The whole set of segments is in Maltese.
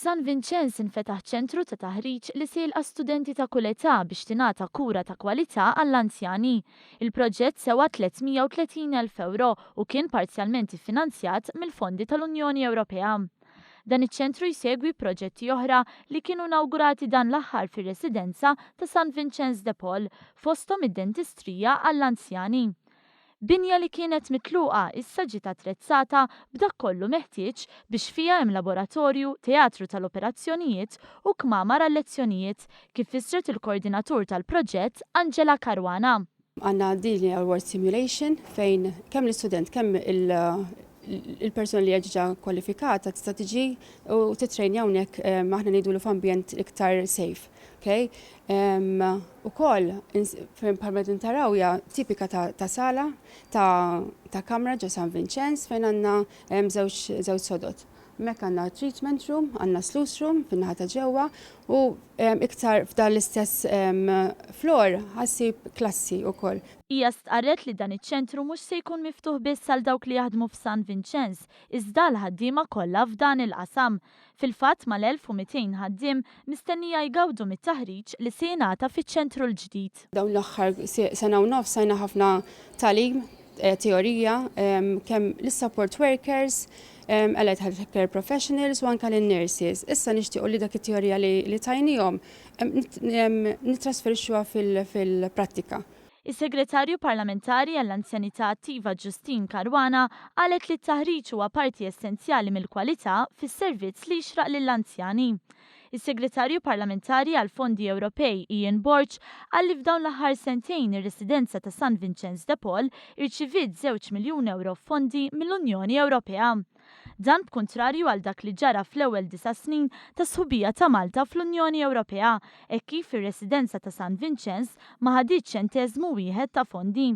F'San Vinċenz infetaħ ċentru ta' taħriġ li se jilqa' studenti ta' kull età biex tingħata kura ta' kwalità għall-anzjani. Il-proġett sewa 330,000 ewro u kien parzjalment iffinanzjat mill-fondi tal-Unjoni Ewropea. Dan iċ-ċentru jsegwi proġetti oħra li kienu inawgurati dan l-aħħar fir-residenza ta' San Vinċenz de Paul, fosthom id-dentistrija għall-anzjani. Binja li kienet mitluqa issa ġiet attrezzata b'dak kollu meħtieġ biex fiha hemm laboratorju, teatru tal-operazzjonijiet u kmamar għal-lezzjonijiet, kif fissret il-koordinatur tal-proġett Angela Caruana. Għandna din li ward simulation fejn kemm l-istudent kemm il-persuna li ġa kwalifikata tista' tiġi u titrejnja hawnhekk, aħna ngħidulu f'ambjent iktar safe. Okay? Ukoll, bħalma taraw hija tipika ta' sala ta' kamra ġo San Vincenz fejn għandna żewġ sodod. Hemmhekk għandna treatment room, għandna sluice room fin-naħa ta' ġewwa u iktar f'dan l-istess floor ħa ssib klassi wkoll. Hija stqarret li dan iċ-ċentru mhux se jkun miftuħ biss għal dawk li jaħdmu f'San Vincenz, iżda l-ħaddiema kollha f'dan il-qasam. Fil-fatt mal-1200 ħaddiem mistennija jgawdu mit-taħriġ li se jingħata fiċ-ċentru l-ġdid. Dawn l-aħħar sena u nofs tajna ħafna tagħlim, teorija, kemm l-support workers, allied healthcare professionals u anka l-nurses. Issa nixtiequ li dak it-teorija li tajnihom nitrasferixxuha fil-prattika. Is-Segretarju Parlamentari għall-Anzjanità Attiva Justyne Caruana qalet li t-taħriġ huwa parti essenzjali mill-kwalità fis-servizz li jixraq lill-anzjani. Is-Segretarju Parlamentari għal Fondi Ewropej Ian Borg qal li f'dawn l-aħħar sentejn ir-residenza ta' San Vincenz de Paul irċiviet 2 miljun euro fondi mill-Unjoni Ewropea. Dan b'kuntrarju għal dak li ġara fl-ewwel 9 snin ta' sħubija ta' Malta fl-Unjoni Ewropea e kif ir-residenza ta' San Vincenz ma ħaditx ċenteżmu wieħed ta' fondi.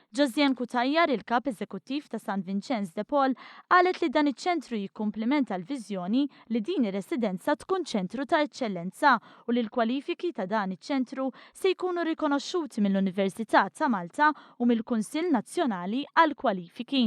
Josianne Cutajar, il-kap eżekuttiv ta' San Vincenz de Paul, qalet li dan iċ-ċentru jikkumplimenta l-viżjoni li din ir-residenza tkun ċentru ta' eċċellenza u li l-kwalifiki ta' dan iċ-ċentru se jkunu rikonoxxuti mill-Università ta' Malta u mill-Kunsill Nazzjonali għal Kwalifiki.